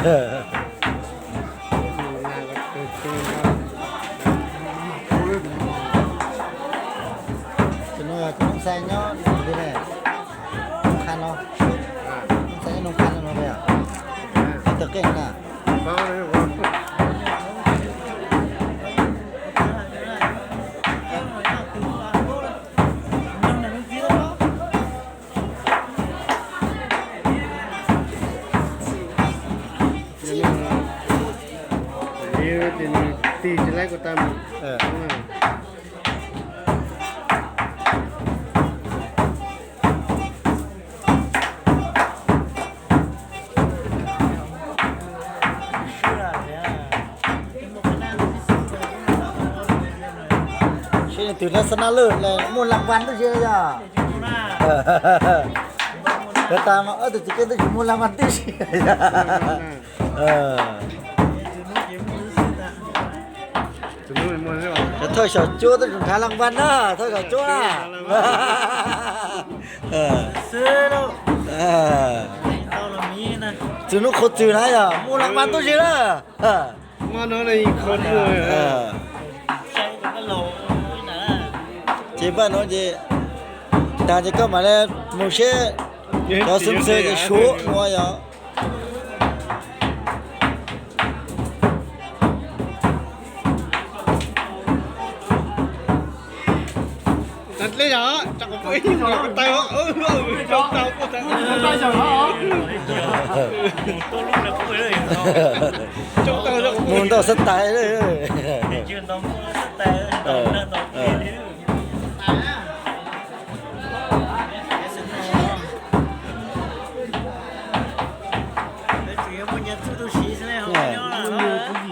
Tus no yog tus noob xais nyob li ne, Noog Qha no, noob xais nyob Noog Qha no no yog, tawg qeej na. Tig tsis laib kuv tau mus. Seb nws twg dab xab nab lwj muaj las vas tib si yog. Yog tas mas ob tug txiv kej twb tsis muaj las vas tib si. Thawj xyom cuab twb tsis nrhav las vas na, thawj xyom cuab na. Txwg Nuj Qhua Txwg na yog muaj las vas tib si na. Ces npaj no ces tag ces koj mam li mus seb cov xwb xwb ces suav ua yog. Mus ntau xab tais.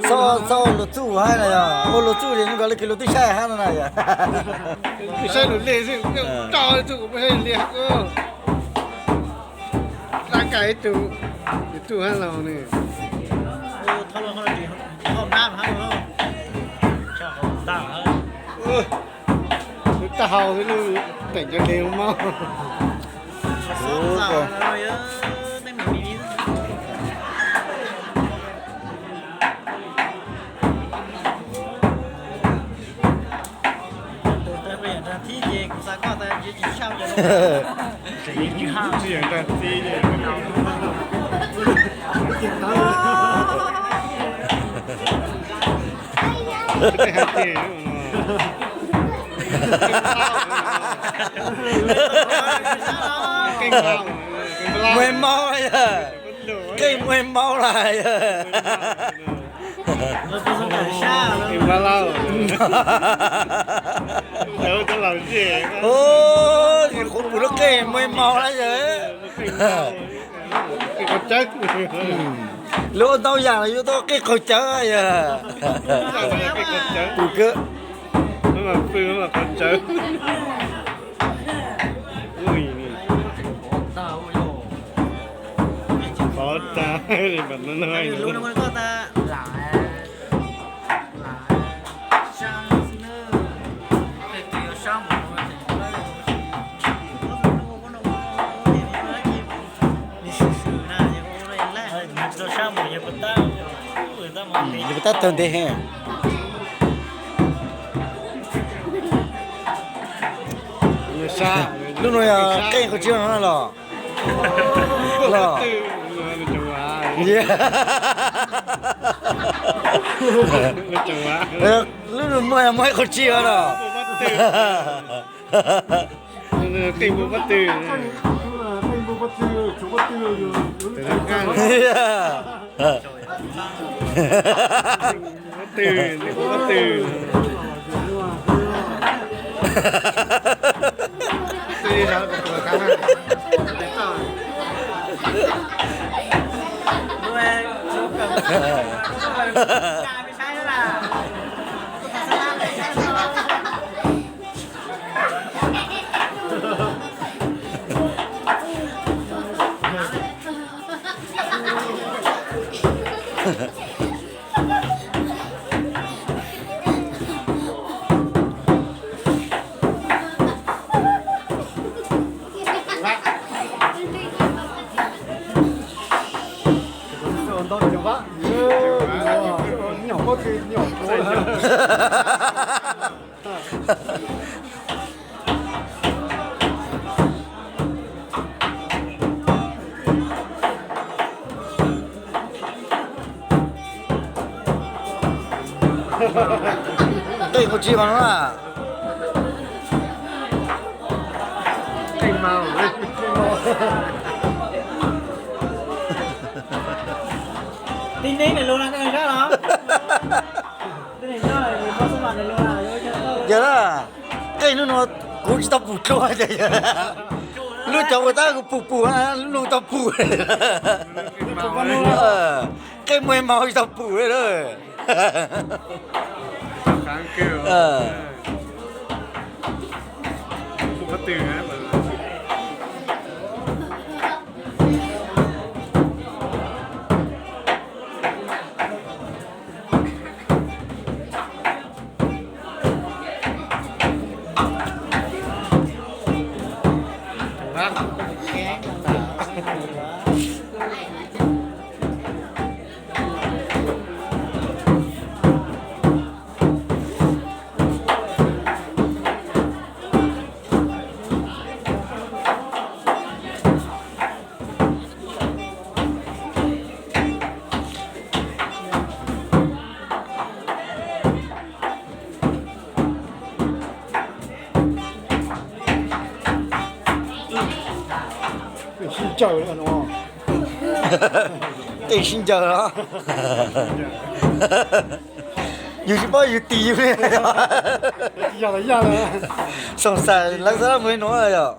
Txhob ua luag txuj hab na yog, ua luag txuj ces nkawd li kws luag twb saib hab no na yog. Saib lus li xwb, tso txuj kuv saib lus li hab. Dab kais ib tug, tus tub hab los ne. Lub taub hau xwb lub teem cov dev mob. Muaj hmoov, qej muaj hmoov lawm. Qhov pum lub qej muaj hmoov lawm yog. Lawv ua ntau yam los yuav tau qej qaug cawv yog. Pum kawg. Qhov tas li mas no no. Yog puas tab tawg ntev heev. Lub no yog qej qaug tsis no los? Los. Lub no muaj yog muaj ib qaug tsis no los? Qej muaj pob tw. Pob tw, pob tw. Tej kuv tsis mas no na. Tib neeg nws lus na, tib neeg Zab los? Tib neeg Zab, yog na, qej hnub no kuv tsis tau pum dlua, lub cov ua tab kuv pum pum, lub no tau pum. Qej muaj maus tsis tau pum li. Tej sib ncaws los? Yus tsis paub yus tis yus li. Xoom xaim lawv xav mus nuav yom.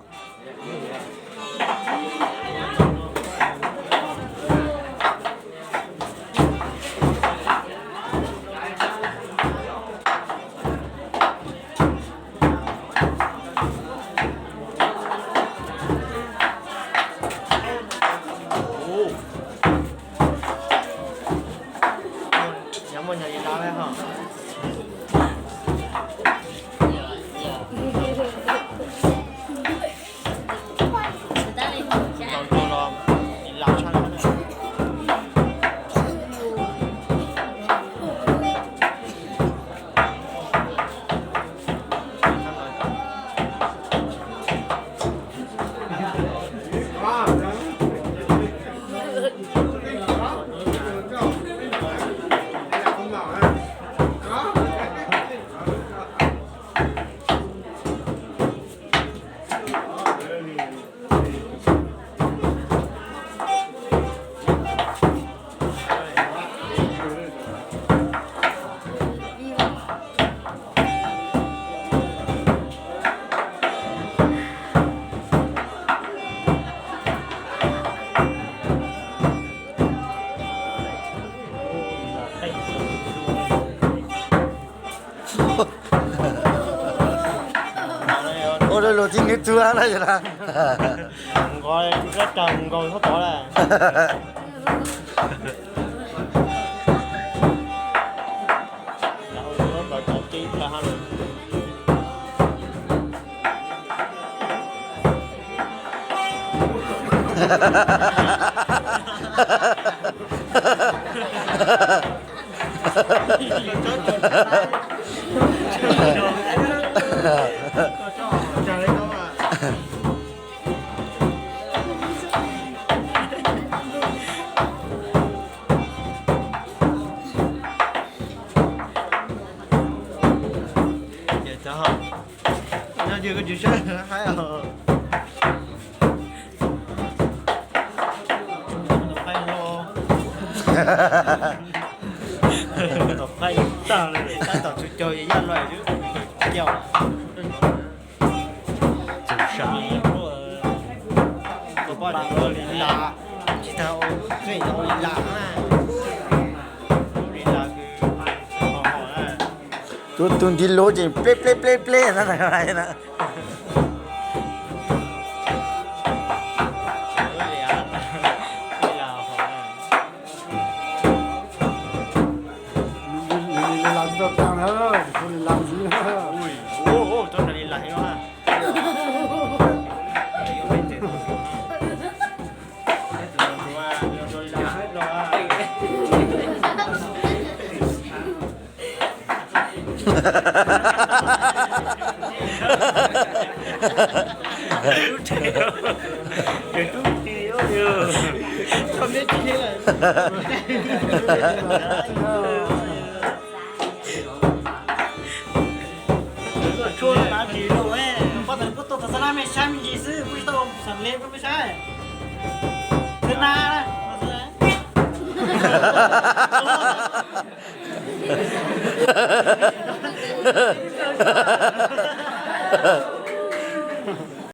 Ua rau luag txij nws txua na yog na. Nkaus, nkaus tod lawm. Tus ntiv lus ces pleb pleb pleb pleb na. Tshuaj na, tsis lus, poj niam kuj tuaj txog xab nab me saib me ntsis xwb, kuj tsis tau xam le koj me saib. Xab nab.